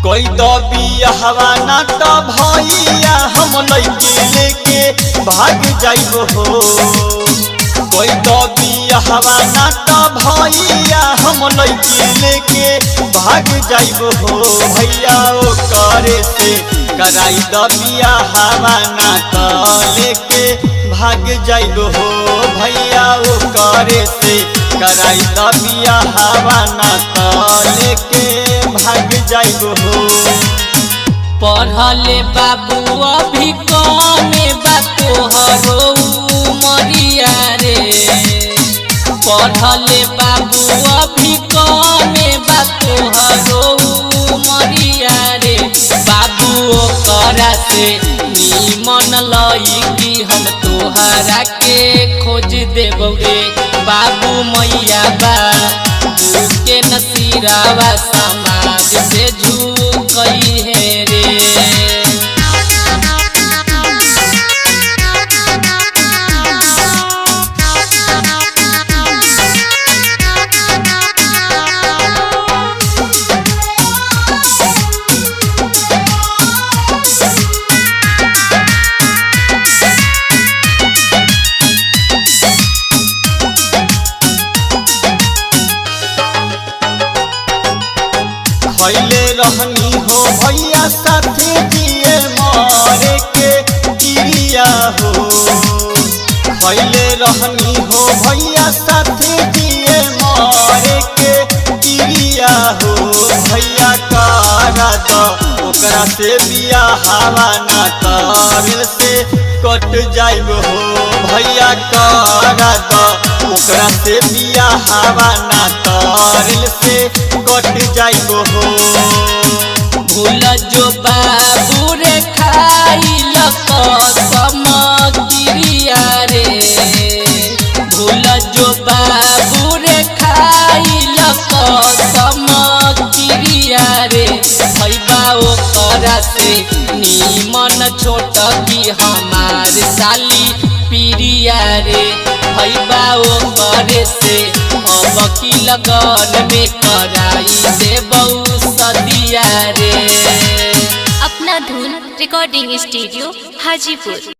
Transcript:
कोई तो बियाहवा ना तो भैया हम लइके लेके भाग जाइब हो। कोई तो बियाहवा ना तो भैया हम लइके लेके भाग जाइब हो। भैया ओ करे से कराई द बियाहवा ना तो लेके भाग जाइब हो। भैया ओ करे से कराई द बियाहवा ना तो लेके भाग जाइब हो। पढ़ले बाबू अभी कमे बा तोहरो उमरिया रे। पढ़ले बाबू अभी कमे बा तोहरो उमरिया रे। बाबू ओकरा से नीमन लईकी हम तोहरा के खोज देबौ रे। बाबू मैया बा के नसीरावा समाज से झुकई है रे। खैले रहनी हो भैया साथे जिए मारे के क्रिया हो। खैले रहनी हो भैया साथे जिए मारे के क्रिया हो। भैया करा दो ओकरा से बियाहवा ना तरिल से कट जाइब हो। भैया करा दो ओकरा से बियाहवा ना तरिल से कट जाइब हो। भूल जो बाबू रे खाइल कसम क्रिया रे। भूल जो बाबू रे खाइल कसम क्रिया रे। भैबा ओकरा से नीमन छोट की हमार साली पीरिया रे। भैबा ओकरे से अब की लगन में कराई देबौ सदिया रे। अपना धुन रिकॉर्डिंग स्टूडियो हाजीपुर।